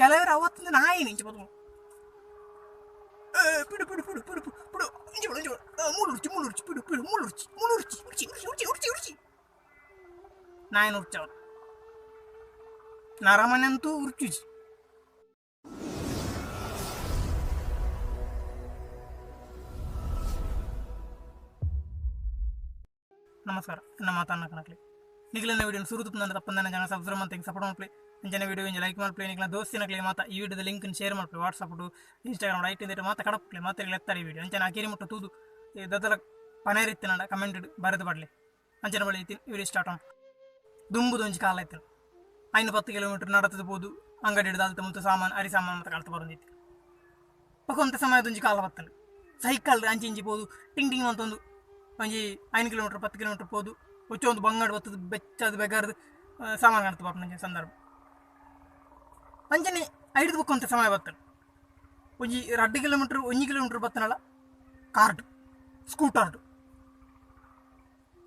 ಕೆಲವರು ಅವತ್ತಿನ ನಾಯಿನ ಇಂಚ ಬತ್ತು ಪಿಡು ಪಿಡು ಪಿಡು ಪಿಡು ಪಿಡು ಇಂಚ ಬಡು ಇಂಚ ಮೂಲು ಉರ್ಚಿ ಮೂಲು ಉರ್ಚಿ ಪಿಡು ಪಿಡು ಮೂಲು ಉರ್ಚಿ ಮೂಲು ಉರ್ಚಿ ಉರ್ಚಿ ಉರ್ಚಿ ಉರ್ಚಿ ಉರ್ಚಿ ಉರ್ಚಿ ನಾಯಿನ ಉರ್ಚವನು ನರಮನೆಂತೂ ಉರ್ಚುಜಿ. ನಮಸ್ಕಾರ, ನನ್ನ ಮಾತನ್ನ ಕಣಕ್ಲಿ ನಿಖಿಲನ ವಿಡಿಯೋ ಸುರು ನನ್ನ ತಪ್ಪಂದನ ಜನ ಸಬ್ಸ್ಕ್ರೈಬ್ ಅಂತ ಸಪೋರ್ಟ್ ಮಾಡ್ಲಿ, ಅಂಚನೆ ವಿಡಿಯೋ ಇಂಜ ಲೈಕ್ ಮಾಡ್ಲಿ, ನಿಖಿಲ ದೋಸ್ತಿನಕ್ಲಿ ಮಾತ ಈ ವಿಡಿಯೋದ ಲಿಂಕ್ ಶೇರ್ ಮಾಡ್ಲಿ, ವಾಟ್ಸಪ್ ಇನ್ಸ್ಟಾಗ್ರಾಮ್ ಐಟ್ ಇಂದ ಮಾತ ಕಡಪ್ಲಿ ಮಾತ್ರ ಎತ್ತಾರೆ ಈ ವಿಡಿಯೋ. ಅಂಚನೆ ಅಕೇರಿ ಮುಟ್ಟ ತೂದು ದದಲ ಪನೇರಿತ್ತಿನ ಕಮೆಂಟ್ ಬರೆದು ಪಡ್ಲಿ. ಅಂಚನೆ ಬಳಿ ವಿಡಿಯೋ ಸ್ಟಾರ್ಟ್ ಮಾಡು. ದುಂಬುದು ಒಂಜಿ ಕಾಲ ಇತ್ತು, 5-10 ಕಿಲೋಮೀಟರ್ ನಡತದ ಪೋದು ಅಂಗಡಿ ಹಿಡಿದು ಅಲ್ತ ಮುಂತ ಸಾಮಾನು ಅರಿ ಸಾಮಾನು ಮತ್ತೆ ಕಳ್ತ ಬರೋದಿತ್ತು. ಪಕ್ಕೊಂತ ಸಮಯದ ಒಂಜಿ ಕಾಲ ಬತ್ತಂಡು ಸೈಕಲ್ ಅಂಚಿ ಇಂಚಿ ಪೋದು ಟಿಂಗ್ ಟಿಂಗ್ ಅಂತೊಂದು ಒಂಜಿ 5 ಕಿಲೋಮೀಟರ್ 10 ಕಿಲೋಮೀಟರ್ ಪೋದು ಒಂದು ಬಂಗಾಡು ಬತ್ತದ ಬೆಚ್ಚದ ಬೆಗಾರ್ದು ಸಾಮಾನು ಕಾಣ್ತ ಬರ್ಪುನ ಸಂದರ್ಭ. ಅಂಚನೆ ಐದು ಬೊಕ್ಕೊಂತ ಸಮಯ ಬತ್ತಂಡು ಒಂಜಿ 2 ಕಿಲೋಮೀಟರ್ 1 ಕಿಲೋಮೀಟರ್ ಬತ್ತನಲ್ಲ ಕಾರ್ಡ್ ಸ್ಕೂಟರ್ಡು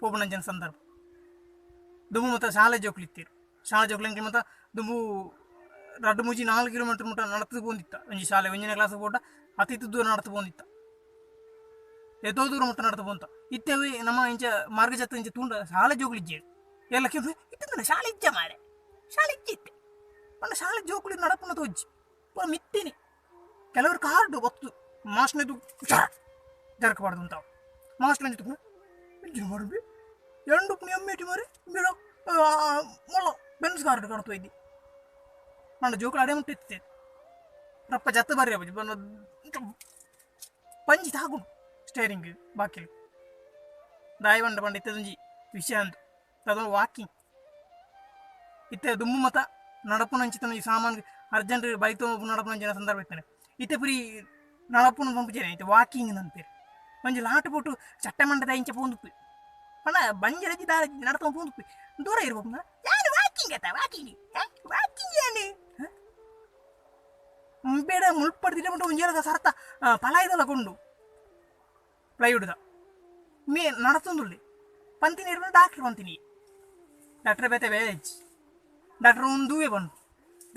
ಪೋಪುನಂಚಿನ ಸಂದರ್ಭ. ದುಂಬು ಮತ್ತು ಶಾಲೆ ಜೋಕ್ಲು ಇತ್ತೀರು, ಶಾಲೆ ಜೋಕ್ಲು ಮತ್ತು ದುಂಬು 2 3 4 ಕಿಲೋಮೀಟರ್ ಮುಟ್ಟ ನಡತು ಪೋಂದಿತ್ತ. ಒಂಜಿ ಶಾಲೆ ಒಂಜನೇ ಕ್ಲಾಸ್ ಪೋಟ ಅತಿ ದೂರ ನಡತು ಪೋಂದಿತ್ತ, ಏತೋ ದೂರ ಮುಟ್ಟ ನಡತು ಪೋಂತ ಇತ್ತೇವೆ. ನಮ್ಮ ಇಂಚ ಮಾರ್ಗ ಜತ್ತ ಇಂಚ ತೂಂಡ ಶಾಲೆ ಜೋಕ್ಲು ಇಜ್ಜೆ ಎಲ್ಲ ಕೇಳಿ ಇತ್ತಿಂದ ಶಾಲೆ ಇಜ್ಜೆ ಮಾರೆ ಶಾಲೆ ಇಜ್ಜೆ ಇತ್ತೆ ಪಂಡ ಶಾಲೆ ಜೋಕುಲಿ ನಡಪುನ ತೋಜ್ಜಿ ಪೂರ ಮಿತ್ತೇನೆ. ಕೆಲವರು ಕಾರ್ಡು ಒತ್ತು ಮಾಸ್ಟ್ನದು ಜರಕಬಾರ್ದು ಅಂತ ಮಾಸ್ಟರ್ ಅಂಚಿತು ಇಜ್ಜಿ ಮಾರುಂಬಿ ಎರಡು ಪುಣಿ ಅಮ್ಮೇಟಿ ಮಾರೆ ಬೇಡ ಮೊಲ್ಲ ಬೆನ್ಸ್ ಕಾರ್ಡ್ ಕಾಣ್ತು ಇದ್ದಿ ಪಂಡ ಜೋಕುಲು ಅಡೆ ಮುಟ್ಟಿತ್ತೆ ರಪ್ಪ ಜತ್ತ ಬರ್ರಿ ಅಪ್ಪ ಪಂಜಿ ತಾಗುಂಡು ಸ್ಟೇರಿಂಗ್ ಬಾಕಿಲು ದಾಯಿ ಬಂಡ ಪಂಡ ಇತ್ತದೊಂಜಿ ವಿಷಯ ಅಂದು ತದೊಂದು ವಾಕಿಂಗ್ ಇತ್ತೆ ದುಂಬು ಮತ ನಡಪುನಂಚಿತನ ಈ ಸಾಮಾನು ಅರ್ಜೆಂಟ್ ಬೈಕ್ ತೊಗೊಂಡು ನಡಪುನಂಚಿನ ಸಂದರ್ಭ ಇತ್ತಾನೆ. ಇತ್ತೆ ಪುರಿ ನಡಪುನ ಪಂಪುಜೇನೆ ಇತ್ತೆ ವಾಕಿಂಗ್ ನಂತೇರು ಒಂಜಿ ಲಾಟು ಪೋಟು ಚಟ್ಟೆ ಮಂಡದ ಇಂಚ ಪೋಂದುಪ್ಪಿ ಪಂಡ ಬಂಜಿ ದಾರ ನಡತೊಂದು ಪೋಂದುಪ್ಪಿ ದೂರ ಇರ್ಬೇಕು ಯಾರು ವಾಕಿಂಗ್ ಆತ ವಾಕಿಂಗ್ ವಾಕಿಂಗ್ ಏನು ಬೇಡ ಮುಳ್ಪಡ್ದಿಲ್ಲ ಮಟ್ಟ ಒಂಜಿ ಸರ್ತ ಪಲಾಯ್ದಲ್ಲ ಕೊಂಡು ಪ್ಲೈವುಡ್ದ ಮೇ ನಡತೊಂದುಳ್ಳಿ ಪಂತಿನಿ ಇರ್ಬೋದು ಡಾಕ್ಟ್ರ್ ಪಂತಿನಿ ಡಾಕ್ಟ್ರ್ ಬೇತೆ ಬೇಜ್ ಡಾಕ್ಟ್ರ್ ಒಂದುವೇ ಪಂಡು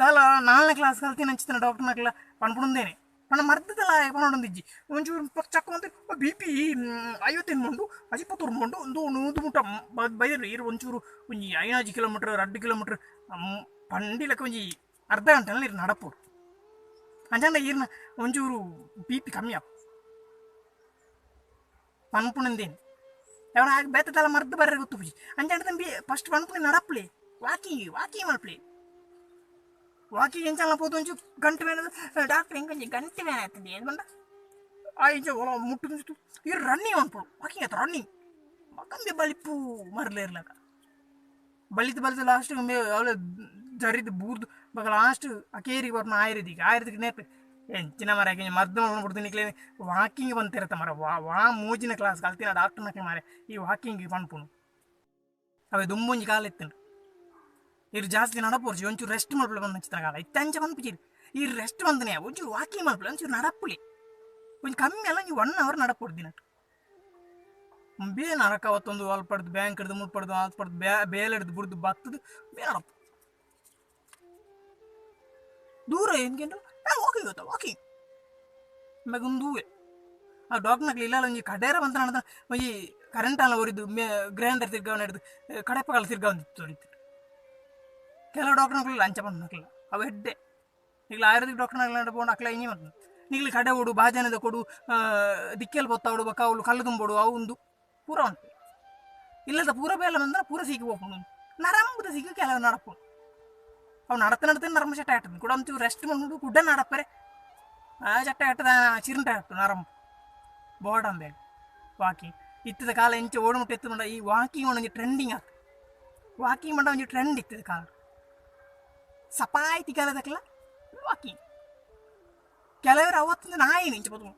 ದಾಲ 4ನೇ ಕ್ಲಾಸ್ ಕಲ್ತೀನಿ ಅಂಚಿನ ಡಾಕ್ಟರ್ ನಕ್ಲ ಪನ್ಪುಂದೇನೆ ಪಂಡ ಮರ್ದದಲ್ಲ ಪನ್ನೊಂದಿಜ್ಜಿ ಒಂಚೂರು ಚಕ್ಕ ಅಂತ ಬಿ ಪಿ 50 ಮಂಡು 21 ಮಂಡು ಒಂದು 100 ಮುಟ್ಟ ಬೈದರು ಇರು ಒಂಚೂರು ಒಂಜಿ 5 ಕಿಲೋಮೀಟ್ರ್ 2 ಕಿಲೋಮೀಟ್ರ್ ಪಂಡಿಲಕ್ಕ ಒಂಜಿ ಅರ್ಧ ಗಂಟೆ ಇರು ನಡಪೋಡು ಅಂಚಂಡ ಈರ್ನ ಒಂಚೂರು ಬಿ ಪಿ ಕಮ್ಮಿ ಆಪ್ ಪನ್ಪುನಂದೇನು ఎవడ ಬೇತದಲ್ಲ ಮರ್ದು ಬರ್ರೆ ಗೊತ್ತು ಪೂಜಿ ಅಂಚಂಡ Thambi first ಪನ್ಪುನಿ ನಡಪ್ಲಿ walking walking ಮಲ್ಪ್ಲಿ walking ಎಂಚಲ್ಲ ಪೋದು ಒಂಚು ಗಂಟೆ ಮೇಲೆ ಡಾಕ್ಟರ್ ಹೆಂಗೊಂಜಿ ಗಂಟೆ ಮೇಲೆ ಆಗ್ತದೆ ಏನು ಬಂದ ಆ ಇಂಚ ಒಳ ಮುಟ್ಟು ಮುಂಚು ಈ ರನ್ನಿಂಗ್ ಅನ್ಪೋಡು ವಾಕಿಂಗ್ ಆಯ್ತು ರನ್ನಿಂಗ್ ಮಕ್ಕಂಬಿ ಬಲಿಪು ಮರಲೇ ಇರ್ಲಕ ಬಲಿತು ಬಲಿತು ಲಾಸ್ಟ್ ಅವಳೆ ಜರಿದು ಬೂರ್ದು ಬಗ ಲಾಸ್ಟ್ ಅಕೇರಿಗೆ ಬರ್ನ ಆಯುರ್ವೇದಿಕ್ ಆಯುರ್ವೇದಿಕ್ ನೇಪೆ ಎಂಚಿನ ಮರ ಮದ್ದು ಮಾಡ್ಬಿಡ್ತೀನಿ ನಿಕ್ಲೆ ವಾಕಿಂಗ್ ಬಂತಿರತ್ತ ಮರ ವಾ ವಾ ಮೂಜಿನ ಕ್ಲಾಸ್ ಕಲ್ತಿನ ಡಾಕ್ಟರ್ ನಕ್ಲೆ ಮಾರೆ ಈ ವಾಕಿಂಗ್ ಪನ್ಪುನು ಅವೇ ದುಂಬೊಂಜಿ ಕಾಲ ಇತ್ತಂಡು ಇರು ಜಾಸ್ತಿ ನಡಪೋರ್ಚಿ ಒಂಚೂರು ರೆಸ್ಟ್ ಮಲ್ಪಲೆ ಬಂದ ಕಾಲ ಇತ್ತ ಅಂಚ ಪನ್ಪುಜಿರು ಈ ರೆಸ್ಟ್ ಬಂದನೆ ಒಂಚೂರು ವಾಕಿಂಗ್ ಮಲ್ಪಲೆ ಒಂಚೂರು ನಡಪುಲಿ ಒಂಜಿ ಕಮ್ಮಿ ಅಲ್ಲ ಒಂಜಿ 1 ಅವರ್ ನಡಪೋಡು ದಿನಟ್ಟು ಬೇ ನರಕ ಅವತ್ತೊಂದು ಅಲ್ಪಡ್ದು ಬ್ಯಾಂಕ್ ಹಿಡ್ದು ಮುಟ್ಪಡ್ದು ಆತ್ಪಡ್ದು ಬೇಲೆ ಹಿಡ್ದು ಬುಡ್ದು ಬತ್ತದು ಬೇ ನಡಪು ದೂರ ಏನ್ಕೆಂಡು ವಾಕಿಂಗ್ ಗೊತ್ತಾ ವಾಕಿಂಗ್ ಮಗೊಂದುವೆ ಆ ಡಾಕ್ಟರ್ನಕ್ಲಿ ಇಲ್ಲ ಒಂಜಿ ಕಡೇರ ಬಂತ ನಡ್ದ ಒಂಜಿ ಕರೆಂಟ್ ಅಲ್ಲ ಒರಿದು ಮೇ ಗ್ರೈಂಡರ್ ತಿರ್ಗಾವನ ಹಿಡ್ದು ಕಡೆಪಗಲ ತಿರ್ಗಾವಂದಿತ್ತು ಹೊಡಿತು. ಕೆಲವು ಡಾಕ್ಟರ್ನಕ್ಲಿ ಲಂಚ ಬಂದು ಅವು ಹೆಡ್ಡೆ ಈಗಲ ಆಯುರ್ವೇದಿಕ್ ಡಾಕ್ಟರ್ನಕ್ಲ ಪೋಂಡು ಅಕ್ಲ ಇಂಜಿ ಬಂತು ನಿಗ್ಲಿ ಕಡೆ ಓಡು ಬಾಜನದ ಕೊಡು ದಿಕ್ಕೆಲ್ ಬೊತ್ತಾವಡು ಬೊಕ್ಕ ಅವಳು ಕಲ್ಲು ತುಂಬೋಡು ಅವು ಒಂದು ಪೂರ ಉಂಟು ಇಲ್ಲದ ಪೂರ ಬೇಲ ಬಂದ್ರೆ ಪೂರ ಸೀಕಿ ಹೋಗ್ಕೊಂಡು ನರಂಬುದ ಸೀಕು ಕೆಲವು ನಡಪು ಅವು ನಡತ ನಡತ ನರಮ ಚಟ್ಟ ಆಟದ ಕೂಡ ಒಂಚೂರು ರೆಸ್ಟ್ ಮಾಡ್ಕೊಂಡು ಕುಡ್ಡ ನಡಪರೆ ಆ ಚಟ್ಟ ಆಟದ ಚಿರಂಟ ಆಟು ನರಂ ಬೋರ್ಡ್ ವಾಕಿಂಗ್ ಇತ್ತದ ಕಾಲ ಎಂಚ ಓಡು ಮುಟ್ಟ ಎತ್ತು ಈ ವಾಕಿಂಗ್ ಒಂಜಿ ಟ್ರೆಂಡಿಂಗ್ ಆತು ವಾಕಿಂಗ್ ಮಂಡ ಒಂಜಿ ಟ್ರೆಂಡ್ ಇತ್ತದ ಕಾಲ ಸಪಾಯ್ತಿ ಕಾಲದಕ್ಲ ವಾಕಿಂಗ್ ಕೆಲವರು ಅವತ್ತಿನ ನಾಯಿನ ಇಂಚ ಬತ್ತು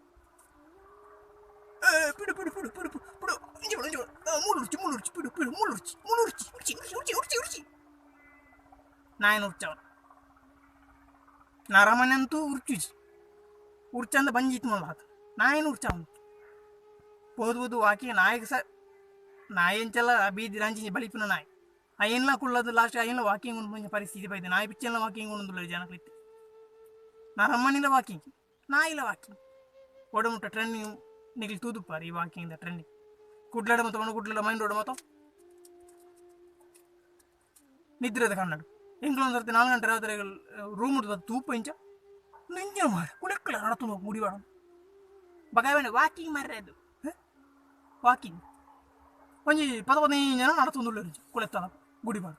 ಪಿಡು ಪಿಡು ಪಿಡು ಪಿಡು ಪಿಡು ಇಂಚ ಬಡು ಇಂಚ ಮೂಲು ಉರ್ಚಿ ಮೂಲು ಉರ್ಚಿ ಪಿಡು ಪಿಡು ಮೂಲು ಉರ್ಚಿ ಮೂಲು ಉರ್ಚಿ ಉರ್ಚಿ ಉರ್ಚಿ ಉರ್ಚಿ ಉರ್ಚಿ ಉರ್ಚಿ ನಾಯಿನ ಉರ್ಚವನು ನರಮನೆಂತೂ ಉರ್ಚುಜಿ ಉರ್ಚಂದ ಬಂಜಿತ್ತು ಮಲ್ಲ ಆತ ನಾಯಿನ ಉರ್ಚವನು ಪೋದು ಪೋದು ವಾಕಿಂಗ್ ನಾಯಿಗೆ ಸ ನಾಯಿ ಅಂಚೆಲ್ಲ ಬೀದಿ ರಂಚಿಂಚಿ ಬಲಿಪುನ ನಾಯಿ ಅಯ್ಯನ್ಲ ಕುಳ್ಳದು ಲಾಸ್ಟ್ ಅಯ್ಯನ್ಲ ವಾಕಿಂಗ್ ಉಂಡು ಪರಿಸ್ಥಿತಿ ಬೈದೆ ನಾಯಿ ಪಿಚ್ಚೆಲ್ಲ ವಾಕಿಂಗ್ ಉಂಡು ಜನಕ್ಲಿತ್ತು. ನರಮನಿಲ ವಾಕಿಂಗ್, ನಾಯಿಲ ವಾಕಿಂಗ್. ಒಡಮುಟ್ಟ ಟ್ರೆಂಡಿಂಗ್ ನಿಕ್ಲು ತೂದುಪ್ಪಾರ್ ಈ ವಾಕಿಂಗ್ ದ ಟ್ರೆಂಡಿಂಗ್. ಕುಡ್ಲಡ್ ಮತ ಪಂಡ ಕುಡ್ಲದ ಮೈನ್ ರೋಡ್ ಮತ ನಿದ್ರೆದ ಕನ್ನಡ. ಎಂಕ್ಲ ಒಂದ್ ಸರ್ತಿ 4 ಗಂಟೆ ರಾತ್ರಿ ರೂಮ್ ತೂಪ ಇಂಚ ನಿಂಜ ಮಾರ ಕುಲೆಕ್ಕಲ ನಡತು ಮುಡಿವಾಡ ಬಗಾಯ ವಾಕಿಂಗ್ ಮಾರ್ರೆ ಅದು ವಾಕಿಂಗ್ ಒಂಜಿ 10-15 ಜನ ನಡತೊಂದುಲ್ಲೆರ್ ಕುಲೆತ್ತಲ ಗುಡಿಬಾಡ.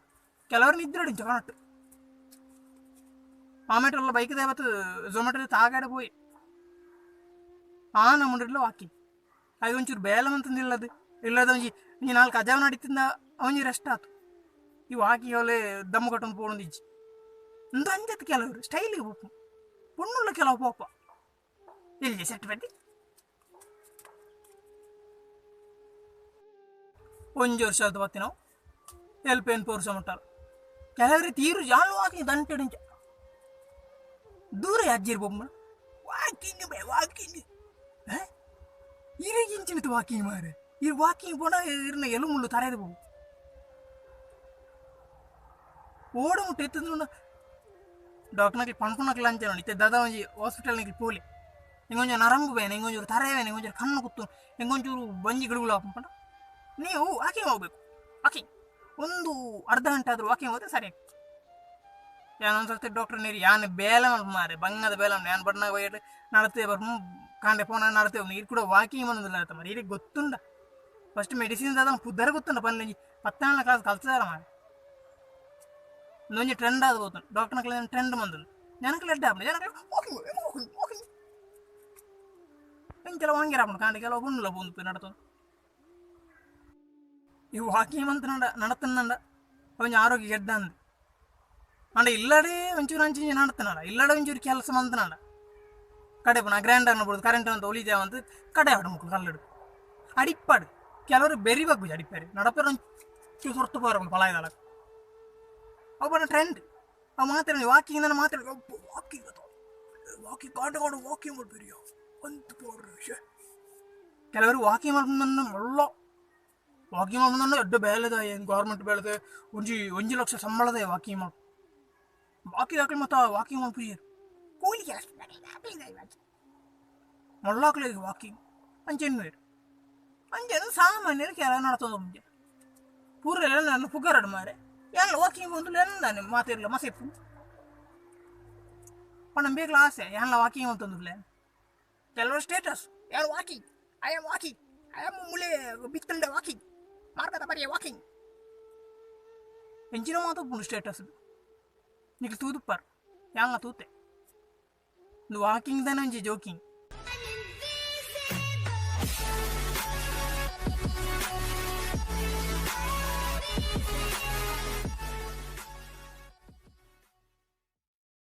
ಕೆಲವರು ನಿದ್ರೆ ಇಂಚ ಕನಟ್ ಆಮೇಟಲ್ಲ ಬೈಕ್ ದೇವತ್ ಝೊಮ್ಯಾಟೊ ತಾಗಾಡ ಪೋಯಿ ಆ ನಮ್ಮಂಡಿಡ್ಲ ವಾಕಿಂಗ್. ಅವು ಒಂಚೂರು ಬೇಲೆ ಮಂತಂದಿಲ್ಲದು ಇಲ್ಲದ ಒಂಜಿ ಒಂಜಿ 4 ಕಜಾವ್ ನಡಿತಿಂದ ಒಂಜಿ ರೆಸ್ಟ್ ಆತು. ಈ ವಾಕಿಂಗ್ ಅವಲೆ ದಮ್ಮು ಕಟ್ಟೊಂದು ಪೋಣೊಂದು ಇಜ್ಜಿ. ಇಂದು ಅಂಜತ್ ಕೆಲವರು ಸ್ಟೈಲಿಗೆ ಪೋಪು ಪೊಣ್ಣುಲ್ಲ ಕೆಲವು ಪೋಪ ಇಲ್ಲಿ ಸೆಟ್ ಬಡ್ಡಿ ಒಂಜಿ ವರ್ಷ ಆತು ಬತ್ತಿನವು ಎಲ್ಪೇನ್ ಪೋರ್ಸ ಮುಟ್ಟಾರ. ಕೆಲವರು ತೀರು ಜಾನು ವಾಕಿಂಗ್ ದಂಟೆಡಿಂಚ ದೂರ ಅಜ್ಜಿರ್ ಬೊಮ್ಮ ವಾಕಿಂಗ್ ಬೇ ವಾಕಿಂಗ್ ಇರಗಿಂಚಿನ ವಾಕಿಂಗ್ ಮಾರೆ. ಈ ವಾಕಿಂಗ್ ಪೋಣ ಇರ್ನ ಎಲು ಮುಳ್ಳು ತರೆದು ಪೋ ಓಡ ಮುಟ್ಟ ಎತ್ತಂದ್ರೆ ಡಾಕ್ಟರ್ನಕ್ಲಿ ಪನ್ಪುನಕ್ಲು ಅಂಚೆ ನೋಡಿ. ಇತ್ತೆ ದಾದ ಒಂಜಿ ಹಾಸ್ಪಿಟಲ್ ನಿಕ್ಲು ಪೋಲಿ ಇಂಗೊಂಜಿ ನರಂಬು ಬೇನೆ, ಇಂಗೊಂಚೂರು ತರೆ ಬೇನೆ, ಇಂಗೊಂಚೂರು ಕಣ್ಣು ಕುತ್ತು, ಇಂಗೊಂಚೂರು ಬಂಜಿ ಗಿಡುಗುಲ ಪಂಡ ನೀವು ವಾಕಿಂಗ್ ಹೋಗ್ಬೇಕು. ವಾಕಿಂಗ್ ಒಂದು ಅರ್ಧ ಗಂಟೆ ಆದರೂ ವಾಕಿಂಗ್ ಹೋದ್ರೆ ಸರಿ ಆಗ್ತದೆ. ಯಾನೊಂದು ಸರ್ತಿ ಡಾಕ್ಟರ್ ನೀರು ಯಾನ್ ಬೇಲೆ ಮಲ್ಪ ಮಾರೆ ಬಂಗದ ಬೇಲೆ ಯಾನ್ ಬಣ್ಣಾಗ ಹೋಗಿ ನಡತೆ ಬರ್ಪು ಕಾಂಡೆ ಪೋನ ನಡತೆ ನೀರು ಕೂಡ ವಾಕಿಂಗ್ ಬಂದಿಲ್ಲ ಆತ ಮಾರೆ. ಇರಿಗೆ ಗೊತ್ತುಂಡ ಫಸ್ಟ್ ಮೆಡಿಸಿನ್ ದಾದ ಪುದರ್ ಗೊತ್ತುಂಡ ಪನ್ನೆ 10ನೇ ಕ್ಲಾಸ್ ಕಲ್ತದಾರ ಮಾರೆ. ಒಂಜಿ ಟ್ರೆಂಡ್ ಆದ ಗೊತ್ತು ಡಾಕ್ಟರ್ನ ಟ್ರೆಂಡ್ ಬಂದದ್ದು ಜನಕ್ಲೆ ಎಡ್ಡೆ ಆಪುಂಡು. ಜನಕ್ಲೆ ವಾಕಿಂಗ್ ವಾಕಿಂಗ್ ವಾಕಿಂಗ್ ಕೆಲವು ವಾಂಗಿರ ಆಪುಂಡು ಕಾಂಡೆ ಕೆಲವು ಪುಂಡುಲ ಪೋಂದು ನಡತೊಂದು. ಈ ವಾಕಿಂಗ್ ಅಂತ ನಡತಂಡ ಒಂಜಿ ಆರೋಗ್ಯ ಗೆಡ್ಡ ಅಂದ್. ಅಂಡ ಇಲ್ಲಡೆ ಒಂಚೂರು ಅಂಚಿಂಚಿ ನಡತನಡ ಇಲ್ಲಡೆ ಒಂಚೂರು ಕೆಲಸ ಮಂತನಡ ಕಡೆ ಪುನಃ ಗ್ರೈಂಡರ್ನ ಬಿಡುದು ಕರೆಂಟ್ ಅಂತ ಒಲಿದೇವ ಅಂತ ಕಡೆ ಆಡು ಮುಕ್ಳು ಕಲ್ಲಡು ಅಡಿಪ್ಪಾಡು. ಕೆಲವರು ಬೆರಿ ಬಗ್ಗುಜಿ ಅಡಿಪ್ಪಾರು ನಡಪೇರು ಒಂಚೂರು ಸೊರ್ತು ಪೋರ ಪಲಾಯ್ದಳ ಅವು ಟ್ರೆಂಡ್. ಅವು ಮಾತ್ರ ವಾಕಿಂಗ್ ನನ್ನ ಮಾತ್ರ ವಾಕಿಂಗ್ ವಾಕಿಂಗ್ ಕಾಂಡ ಕಾಂಡ ವಾಕಿಂಗ್ ಮಾಡ್ಬೇರಿಯ ಅಂತ ಪೋರ. ಕೆಲವರು ವಾಕಿಂಗ್ ಮಾಡ್ಕೊಂಡು ಒಳ್ಳ ವಾಕಿಂಗ್ ಮಾಡ್ಕೊಂಡು ಎಡ್ಡು ಬೇಲೆದ ಗೌರ್ಮೆಂಟ್ ಬೇಲೆದ ಒಂಜಿ ಒಂಜಿ ಲಕ್ಷ ಸಂಬಳದ ವಾಕಿಂಗ್ ಮಾಡು ಬಾಕಿ ಹಾಕಲಿ ಮತ್ತು ವಾಕಿಂಗ್ ಮಾಡ್ಪುಜೆರ್ ಕೂಲಿ ಕೆಲಸ ಮೊಳ್ಳಾಕ್ಲಿಗೆ ವಾಕಿಂಗ್ ಅಂಚೆನ್ನುವೆರ್ ಅಂಚೆನ್ ಸಾಮಾನ್ಯರು ಕೆಲವು ನಡತೊಂದು ಮುಂಚೆ ಪೂರ ಎಲ್ಲ ಪುಗರಡು ಮಾರೆ ಎಲ್ಲ ವಾಕಿಂಗ್ ಬಂದು ಎಂದಾನೆ ಮಾತಿರ್ಲ ಮಸೆಪ್ಪು ಪಂಡ ಬೇಕಲ ಆಸೆ ಎಲ್ಲ ವಾಕಿಂಗ್ ಅಂತಂದುರ್ಲೆ. ಕೆಲವರು ಸ್ಟೇಟಸ್ ಯಾರು walking I am walking I am ಮುಳೆ ಬಿತ್ತಲ್ಡೆ ವಾಕಿಂಗ್ ಮಾರ್ಗದ ಬರಿಯ ವಾಕಿಂಗ್ ಎಂಚಿನ ಮಾತು ಸ್ಟೇಟಸ್ ನಿಕ್ಲು ತೂದುಪ್ಪಾರ್ ಯಾಂಗ ತೂತೆ ವಾಕಿಂಗ್ ತಾನೆ ಒಂಜಿ ಜೋಕಿಂಗ್. I'm invisible.